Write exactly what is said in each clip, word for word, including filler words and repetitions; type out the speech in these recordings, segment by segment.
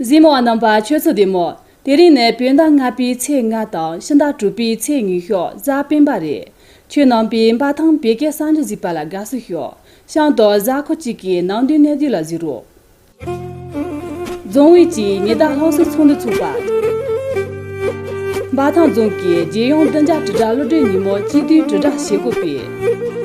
གཟིགས་མོ་བ་རྣམ་པ་ཁྱོད་ཚོ་བདེ་མོ། དེ་རིང་ནི་བོད་ཟླ་ལྔ་པའི་ཚེས་ལྔ་དང་ཕྱི་ཟླ་དྲུག་པའི་ཚེས་ཉི་ཤུ་གཟའ་སྤེན་པ་རེད། ཁྱོད་རྣམ་པས་འབའ་ཐང་བོད་སྐད་གསར་འགྱུར་གཟིགས་པ་ལ་དགའ་བསུ་ཞུ། གཤམ་དུ་གཟའ་འཁོར་གཅིག་གི་ནང་དོན་གནད་བསྡུས་ལ་གཟིགས་རོགས། རྫོང་ཨུད་ཀྱིས་ཉི་ཟླ་སླར་གསོ་ཚོགས་འདུ་འཚོགས་པ། འབའ་ཐང་རྫོང་གིས་རྒྱལ་ཡོངས་བདུན་བརྒྱ་དྲིལ་བསྒྲགས་གླུ་སྒྲོན་ཉིན་མོ་གཅིག་བསྡུས་དྲིལ་བསྒྲགས་བྱེད་སྒོ་སྤེལ།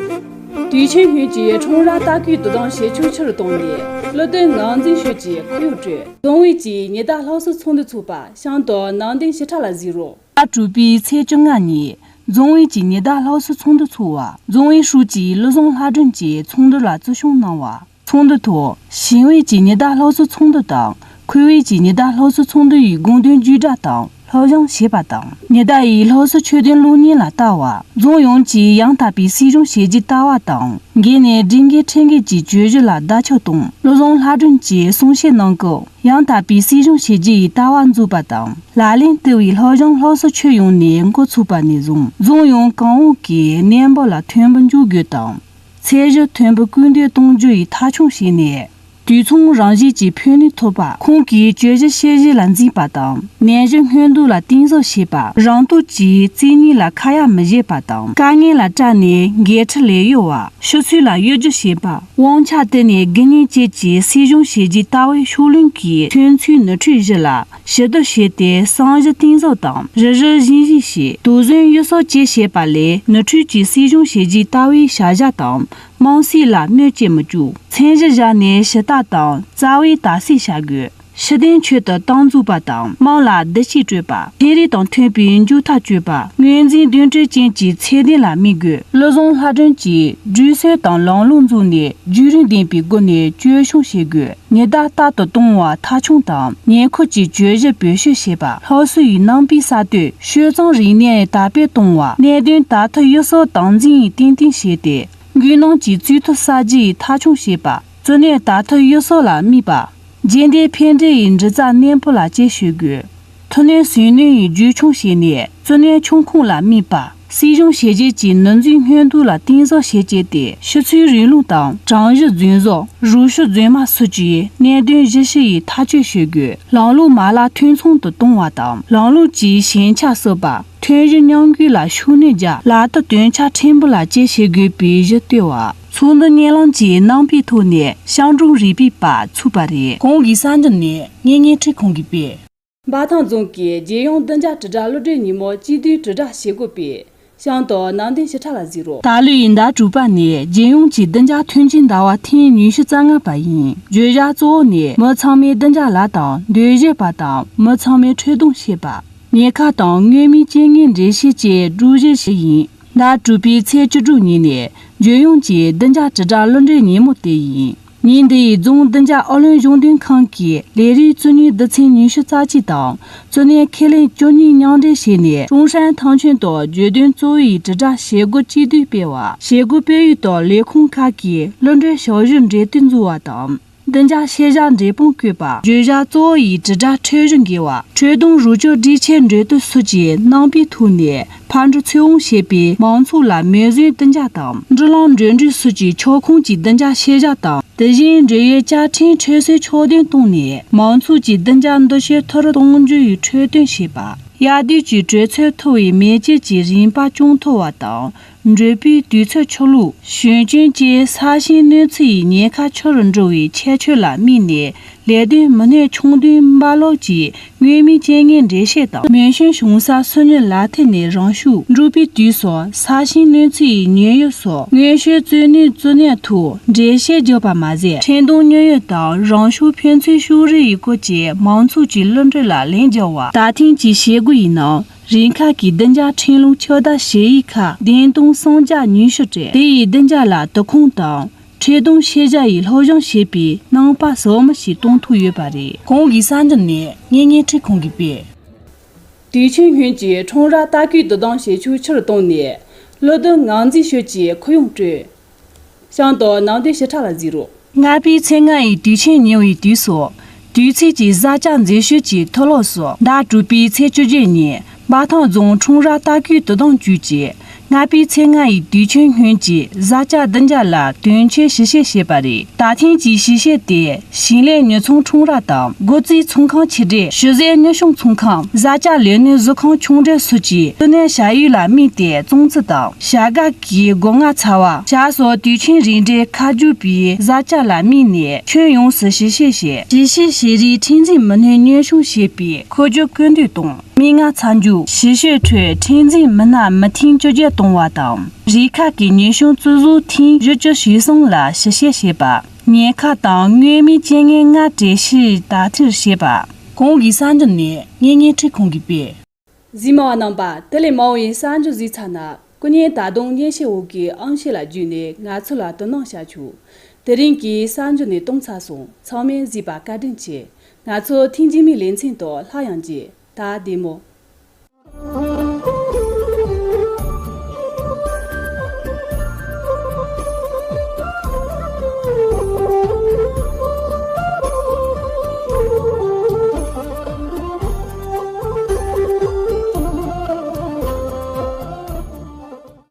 དུས་ཆེན་སྔོན་གྱི་ཁྲོམ་ར་ལྟ་སྐུལ་དོ་དམ་བྱེད་ཕྱོགས་ཆེ་རུ་བཏང་ནས་གླུ་སྡུད་ངོས་འཛིན་ཕྱོགས་ཀྱི་ཁོར་ཡུག་སྤྲོད། རྫོང་ཨུད་ཀྱིས་ཉི་ཟླ་སླར་གསོ་ཚོགས་འདུ་འཚོགས་པ། གཤམ་དུ་ནང་དོན་ཞིབ་ཕྲ་ལ་གཟིགས་རོགས། ཟླ་དྲུག་པའི་ཚེས་བཅོ་ལྔ་ཉིན་རྫོང་ཨུད་ཀྱིས་ཉི་ཟླ་སླར་གསོ་ཚོགས་འདུ་འཚོགས་པ། རྫོང་ཨུད་ཧྲུའུ་ཅི་བློ་བཟང་ལྷ་སྒྲོན་གྱིས་ཚོགས་འདུ་ལ་གཙོ་སྐྱོང་གནང་བ། ཚོགས་འདུ་ཐོག་ཞིང་ཨུད་ཀྱིས་ཉི་ཟླ་སླར་གསོ་ཚོགས་འདུ་དང་ཁུལ་ཨུད་ཀྱིས་ཉི་ཟླ་སླར་གསོ་ཚོགས་འདུ་ཡི་དགོངས་དོན་བརྒྱུད་བསྒྲགས་དང་སློབ་སྦྱོང་བྱས་པ་དང་། ཉི་ཟླ་ཡི་སླར་གསོ་ཆོད་དོན་གློག་བརྙན་ལ་ལྟ་བ། རྫོང་ཡོངས་ཀྱིས་ཡང་དག་པའི་སྲིད་གཞུང་བྱས་རྗེས་ལྟ་བ་དང་། འགན་ནས་སྒྲིག་འགལ་ཁྲིམས་འགལ་གྱི་བཅོས་གཞི་ལ་བརྡ་ཁྱབ་གཏོང་། བློ་བཟང་ལྷ་སྒྲོན་གྱིས་གསུང་བཤད་གནང་སྐབས། ཡང་དག་པའི་སྲིད་གཞུང་བྱས་རྗེས་ཡི་ལྟ་བ་འཛུགས་པ་དང་། ལག་ལེན་བསྟར་བའི་སློབ་སྦྱོང་སླར་གསོ་ཁྱོན་ཡོངས་ནས་འགོ་ཚུགས་པ་ནས་བཟུང་། རྫོང་ཡོངས་གང་འོག་གི་གནས་བབ་ལ་མཐུན་པར་འཇུག་དགོས་དང་། ཚད་གཞི་མཐོན་པོ་སྐུལ་འདེད་གཏོང་རྒྱུ་ཡི་མཐའ་འཁྱོངས་བྱས་ནས། དུས་མཚུངས་རང་བཞིན་གྱི་ཕན་ནུས་ཐོབ་པ། ཁོང་གིས་བཅོས་གཞི་ཤེས་བཞིན་ལ་འཛིན་པ་དང་། ནད་གཞི་སྔོན་འགོག་ལ་གཏིང་ཟབ་བྱེད་པ། རང་རྟོགས་ཀྱིས་རྩིས་ཉིས་ལ་ཁ་ཡ་མི་བྱེད་པ་དང་། དཀའ་ངལ་ལ་སྐྲག་ནས་འགན་འཁྲི་ལས་གཡོལ་བ། ཕྱི་ཚུལ་ལ་གཡོ་སྒྱུ་བྱེད་པ། དབང་ཆ་བསྟུན་ནས་དགུ་ཉིས་བཅས་ཀྱི་སྲིད་གཞུང་བྱས་རྗེས་ལྟ་བའི་ཕྱོགས་ལྷུང་གི་ཐོན་ཚུལ་ནོར་འཁྲུལ་བཞི་ལ་ཞིབ་བསྡུར་བྱས་ཏེ། བསམ་གཞིག་གཏིང་ཟབ་དང་། རེ་རེ་བཞིན་བཞིན་བྱས། དོགས་ཟོན་གཡུལ་སོགས་བཅས་བྱས་པ་ལས། ནོར་འཁྲུལ་གྱི་སྲིད་གཞུང་བྱས་རྗེས་ལྟ་བའི་བྱ་གཞག་དང་། དམངས་སྲིད་ལ་གནོད་སྐྱེལ་མི་བཅུག། མཚན་གཞི་བཞག་ནས་ཞུ་དག་དང་རྩ་བའི་དག་སེལ་བྱ་དགོས། ཕྱི་དོན་ཆེད་དུ་ཏང་འཛུགས་པ་དང་། དམངས་ལ་བདེ་སྐྱིད་སྤྲོད་པ། ཚན་རིག་དང་མཐུན་པའི་མཇུག་མཐའ་གཅོད་པ། ངོས་འཛིན་དོན་འཁྲི་ཅན་གྱི་ཚད་ལྡན་ལ་དམིགས་དགོས། བློ་བཟང་ལྷ་སྒྲོན་གྱིས་སྒྲིག་སྲོལ་དང་ལམ་ལུགས་འཛུགས་ནས་བརྒྱུད་རིམ་ལྡན་པའི་སྒོ་ནས་བཅོས་སྐྱོང་བྱེད་དགོས། ཉི་ཟླ་རྟག་ཏུ་གཏོང་བ་མཐའ་འཁྱོངས་དང་། ཉེ་འཁོར་གྱི་བཅོས་གཞི་བེད་སྤྱོད་བྱེད་པ། སླར་གསོ་ཡི་རྣམ་པའི་གསར་གཏོད། སྤྱོད་གཙང་རིག་གནས་དར་སྤེལ་གཏོང་བ། གནད་དོན་དག་ཐེར་གཡུལ་སོགས་དམ་འཛིན་ཡིས་ཏན་ཏན་བྱས་ཏེ། འགུལ་སྣང་གི་རྩིས་ཐོ་གསར་བརྗེ་ཡི་མཐའ་འཁྱོངས་བྱེད་པ། གཙོ་གནད་དག་ཐེར་གཡུལ་སོགས་ལ་དམིགས་པ། རྗེས་འདེད་ཕན་འབྲས་ཡི་འབྲུ་རྩ་གནས་སྤོ་ལ་དཔྱད་ཞིབ་དགོས། མཐུ་ནུས་ཟིང་ནུས་ཡི་རྒྱུ་འཁྱོངས་བྱས་ནས། གཙོ་གནད་འབྱུང་ཁུངས་ལ་དམིགས་པ། སྲིད་གཞུང་བྱས་རྗེས་ཀྱི་ནུས་འཛིན་སྔོན་འགོག་ལ་གཏིང་ཟབ་བྱས་བྱས་ཏེ། ཕྱི་ཚུལ་རིང་ལུགས་དང་། གྲངས་གཞི་རྫུན་བཟོ། རོགས་སྐྱོར་རྫུན་མ་སོགས་ཀྱི་གནད་དོན་བཞི་བཤེར་ཡི་ཐག་གཅོད་བྱེད་དགོས། ལམ་ལུགས་མ་ལག་འཐུས་ཚང་དུ་གཏོང་བ་དང་། ལམ་ལུགས་ཀྱི་ཞན་ཆ་གསོ་བ། ཐོན་གཞི་མཉམ་འགུལ་ལ་ཤུགས་སྣོན་རྒྱག། ལག་བསྟར་དོན་འཆར་ཕྲན་བུ་ལ་དཔྱད་ཞིབ་དགོས་པའི་གཞི་བཏོད་པ། ཚོགས་འདུ་སྙན་ལམ་གྱི་རྣམ་པའི་ཐོག་ནས་ཤང་ཀྲུང་རིག་པའི་པར་ཚུགས་པ་རེད། གོང་གི་གསར་འགྱུར་ནི་ངེད་ཉིན་ཁྲི་ཁང་གིས་སྤེལ། འབའ་ཐང་རྫོང་གིས་རྒྱལ་ཡོངས་བདུན་བརྒྱ་དྲིལ་བསྒྲགས་གླུ་སྒྲོན་ཉིན་མོ་གཅིག་བསྡུས་དྲིལ་བསྒྲགས་བྱེད་སྒོ་སྤེལ། གཤམ་དུ་ནང་དོན་ཞིབ་ཕྲ་ལ་གཟིགས་རོགས། ད་ལོའི་ཟླ་དྲུག་པ་ནི་རྒྱལ་ཡོངས་ཀྱི་བདུན་བརྒྱ་ཐོན་སྐྱེད་ཟླ་བ་ཐེངས་ཉི་ཤུ་རྩ་ལྔ་པ་ཡིན། བརྗོད་བྱ་གཙོ་བོ་ནི་མི་ཚང་མས་བདུན་བརྒྱ་ལ་དང་འདོད་བཞེས་པ་དང་མི་ཚང་མས་འཕྲོད་བསྟེན་བྱེད་པ། ཉེན་ཁ་དང་མངོན་མིན་རྐྱེན་ངན་འགྲེལ་བཤད་བཅས་སྒྲོམ་གཞི་ཞིག་ཡིན། ཟླ་དྲུག་པའི་ཚེས་བཅུ་དྲུག་ཉིན་ནས་རྒྱལ་ཡོངས་ཀྱི་བདུན་བརྒྱ་དྲིལ་བསྒྲགས་གླུ་སྒྲོན་ཉིན་མོ་དེ་ཡིན། ཉིན་འདི་ཡི་རྫོང་བདུན་བརྒྱ་ཨུ་ལྷན་གཞུང་དོན་ཁང་གིས་ལས་རིགས་བཙུགས་ནུས་བསྡུ་ཚན་ཉི་ཤུ་རྩ་གཅིག་དང་གཙོ་གནད་ཁས་ལེན་བཅུ་གཉིས་མཉམ་འབྲེལ་བྱས་ནས་ཀྲུང་ཧྲན་ཐང་ཆེན་དུ་བརྗོད་དོན་གཙོ་བོ་ཡི་དྲིལ་བསྒྲགས་བྱེད་སྒོ་གཅིག་བསྡུས་སྤེལ་བ། བྱེད་སྒོ་སྤེལ་ཡུལ་དུ་ལས་ཁུངས་ཁག་གིས་གླུ་སྒྲོན་ཞབས་ཞུ་འབྲེལ་མཐུད་འཛུགས་པ་དང་། བདུན་བརྒྱ་ཤེས་བྱ་འབྲས་སྤུངས་བཀོད་པ། བརྗོད་བྱ་གཙོ་བོ་ཡི་དྲིལ་བསྒྲགས་འཕྲོད་གཞི་འགེལ་བ། འཕྲོད་བསྟེན་རོགས་སྐྱོར་སྒྲིག་ཆས་འགྲན་བསྡུར་སོགས་ཀྱི་རྣམ་པའི་ཐོག་ནས་ཕར་འགྲོ་ཚུར་འོང་བྱེད་པའི་མང་ཚོགས་ལ་མེ་ཟོན་བདུན་བརྒྱ་དང་། འགྲུལ་ལམ་འགྲིམ་འགྲུལ་སོགས་ཀྱི་ཁྱབ་ཁོངས་ཀྱི་བདུན་བརྒྱ་ཤེས་བྱ་དང་། དེ་བཞིན་འབྲེལ་ཡོད་བཅའ་ཁྲིམས་ཁྲིམས་སྲོལ་ཕྱོགས་བསྡོམས་བཏང་ནས་མང་ཚོགས་ཀྱི་བདུན་བརྒྱ་འདུ་ཤེས་མཐོ་རུ་གཏོང་རྒྱུ་ཡི་འཕྲོད་བསྟེན་བྱེད་པ། དབྱར་དུས་ཀྱི་དྲོད་ཚད་མཐོ་བའི་མེ་ལྕེ་གྱི་རིམ་པ་སྐྱོན་མཐོ་བ་དང་། འགྲོས་པའི་དུས་ཚོད་ཆུ་ལོག་གཞུང་སྐྱོན་བཅས་ས་ཞིང་གནོད་འཚེ་ཡི་ཉེན་ཁ་ཆེ་རུ་འགྲོ་བའི་ཁྱད་ཆོས་ལ་དམིགས་ནས་ལས་དོན་མི་སྣས་ཆུང་དུས་འབའ་ལོག་གི་མངོན་མིན་རྐྱེན་ངན་འགྲེལ་བཤད་དང་། མེ་ཤིང་བྱུང་ས་སོ་ཉུལ་ལག་ཐེབས་ནས་རང་ཤུགས། འགྲོས་པའི་དུས་སུ་ས་ཞིང་གནོད་འཚེ་ཡི་ཉེན་གཡོལ་སོགས་སྔོན་བྱོན་རྩོད་ནུས་གཙོ་གནད་ཐོག་འགྲེལ་བཤད་བརྒྱབ་པ་མ་ཟད། འཕྲོད་བསྟེན་མཉམ་ཡོད་དང་རང་ཤུགས་ཕན་ཚུན་ཕྱོགས་རིས་ཡི་སྐོར་གྱི་མང་ཚོགས་ཀྱི་གླུ་སྒྲོན་ལ་ལན་བརྒྱབ་པ། ད་ཐེངས་ཀྱི་བྱེད་སྒོ་ཡི་ནང་། རིམ་ཁག་གི་བདུན་བརྒྱ་ཁྲིམས་ལུགས་ཁྱབ་གདལ་བྱེད་ཡིག་ཁག་བདུན་སྟོང་སུམ་བརྒྱ་ཉི་ཤུ་སྤྲད། དེ་ཡིས་བདུན་བརྒྱ་ལ་དོ་ཁུངས་དང་འཕྲོད་བསྟེན་ཤེས་བྱ་ཡི་སློབ་སྦྱོང་བྱེད་པའི་རྣམ་པ་ཟབ་མོ་ཞིག་གཏོང་ཐུབ་ཡོད་པ་རེད། གོང་གི་གསར་འགྱུར་ནི་ངེད་ཉིན་ཁྲི་ཁང་གིས་སྤེལ། དུས་ཆེན་སྔོན་གྱི་ཁྲོམ་ར་ལྟ་སྐུལ་དོ་དམ་བྱེད་ཕྱོགས་ཆེ་རུ་བཏང་ནས་གླུ་སྡུད་ངོས་འཛིན་ཕྱོགས་ཀྱི་ཁོར་ཡུག་བསྐྲུན། གཤམ་དུ་ནང་དོན་ཞིབ་ཕྲ་ལ་གཟིགས་རོགས། ལྔ་པའི་ཚེས་ལྔ་ཡི་དུས་ཆེན་ཉེ་བའི་དུས་སུ། དུས་ཚོད་ཀྱི་བཟའ་བཅའ་མཛེས་ཤོས་ཀྱི་མཐུ་ལོག་སུ་ཟླ་དྲུག་པའི་ཚེས་བཅུ་བཞི་ཉིན་འབའ་ཐང་རྫོང་ཁྲོམ་ར་ལྟ་སྐུལ་དོ་དམ་ཅུས་ཀྱིས་ ལྔ་པའི་ཚེས་ལྔ་ཡི་དུས་ཆེན་སྔོན་གྱི་བཟའ་བཅའ་བདུན་བརྒྱ་ལ་དོན་ཆེན་ཞིབ་བཤེར་བྱས་པ་རེད། ད་ཐེངས་ཀྱི་ཞིབ་བཤེར་དེ་ཞིང་ལས་ཉོ་ཚོང་ཁྲོམ་ར་དང་སྒོ་རྩིས་ཚོང་ཁང་ཆེ་གྲས། ཞུ་རྩལ་གཉེར་སྐྱོང་ཚོང་ཁང་། བཟའ་བཅའ་ལས་སྣོན་གཟུགས་ཁང་ཆུང་གྲས་སོགས་ཀྱི་བསྟི་གནས་བྱ་ཡུལ་ལ་དམིགས་ཏེ་བཙོང་རྩིས་དང་བྱ་དགའ་གི་སྒོ་ང་ཚ་བ། ཞག་སོགས་དུས་ཆེན་རིགས་འགྲེ་ཁ་བསྒྱུར་པའི་བཟའ་བཅའ་ལ་དམིགས་ནས་ཁྱོན་ཡོངས་སུ་ཞིབ་བཤེར་བྱས། ཞིབ་བཤེར་བྱས་རིགས་ཁྲིམས་འཛིན་མི་སྣས་གཉེར་སྐྱོང་བྱེད་པའི་འཁོར་རྒྱུག་སྐུལ་འདེད་དང་། མིག་སྔ་ཚ་འཇུག་ཞིབ་བཤེར་ཁྲོད་ཁྲིམས་འཛིན་མི་སྣ་མི་ཐེངས་བཅོ་བརྒྱད་གཏོང་བ་དང་། རིགས་ཁག་གི་ཉེན་སྲུང་བཙོན་བཟུང་ཐེངས་བཞི་བཅུ་ཞེ་གསུམ་ལ་ཞིབ་བཤེར་བྱས་པ། ཉེན་ཁ་དང་མངོན་མིན་རྐྱེན་ངན་སྔ་གྲས་ཕྱིར་དག་ཐེར་བྱས་པ། གོང་གི་གསར་འགྱུར་ནི་ངེད་བརྙན་འཕྲིན་ཁང་གིས་སྤེལ། གཟིགས་མོ་བ་རྣམ་པ། དེ་ལས་མང་བའི་གསར་འགྱུར་གཟིགས་ཚར་ན། སྐུ་ཉིད་ད་དུང་བརྙན་ཤེལ་འོག་གི་ཨང་ཤེལ་ལ་བརྒྱུད་ནས་ང་ཚོ་ལ་དོ་སྣང་བྱ་ཆོག་དེ་རིང་གི་གསར་འགྱུར་ནི་གཏོང་ཚར་སོང་། ཚང་མས་གཟིགས་པ་བཀའ་དྲིན་ཆེ། ང་ཚོ་ཐེངས་རྗེས་མའི་ལེ་ཚན་དུ་སླར་ཡང་མཇལ། ད་བདེ་མོ།